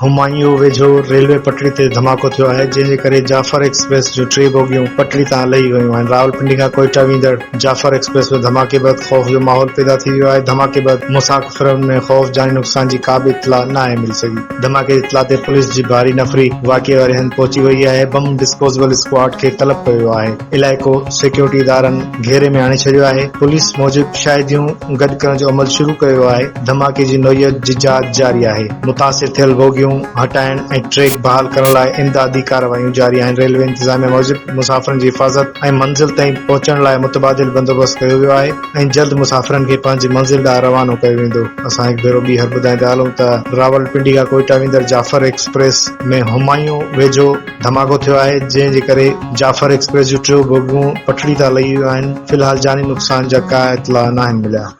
همايون ويجهو ريلوي پٽڙي تي ڌماڪو ٿيو آهي، جنهن جي ڪري جعفر ايڪسپريس جون ٽي بوگيون پٽڙي تان لهي ويون آهن. راولپنڊي کان ڪوئيٽا ويندڙ جعفر ايڪسپريس ۾ ڌماڪي بعد خوف جو ماحول پيدا ٿي ويو آهي. ڌماڪي بعد مسافرن ۾ خوف، جاني نقصان جي ڪا به اطلاع ناهي ملي سگهي. ڌماڪي جي اطلاع تي پوليس جي ڀاري نفري واقعي واري هنڌ پهچي وئي آهي، بم ڊسپوزبل اسڪواڊ کي طلب ڪيو ويو آهي. علائقو سيڪيورٽي ادارن گهيري ۾ آڻي ڇڏيو آهي. پوليس موجب شاهديون گڏ ڪرڻ جو عمل شروع ڪيو ويو آهي، ڌماڪي جي نوعيت جي جاچ جاري آهي. متاثر ٿيل بوگيون هٽائڻ ۽ ٽريڪ بحال ڪرڻ لاء امدادي ڪارروايون جاري آهن. ريلوي انتظاميا موجب مسافرن جي حفاظت ۽ منزل تائين پهچڻ لاء متبادل بندوبست ڪيو ويو آهي ۽ جلد مسافرن کي پنهنجي منزل ڏانهن روانو ڪيو ويندو. اسان هڪ ڀيرو ٻيهر ٻڌائيندا هلون ته راولپنڊي کان ڪوئيٽا ويندڙ جعفر ايڪسپريس ۾ همايون ويجهو ڌماڪو ٿيو آهي، جنهن جي ڪري جعفر ايڪسپريس جون ٽيون بوگيون پٽڙي تان لهي ويون آهن، في الحال جاني نقصان جا ڪا اطلاع ناهن مليا.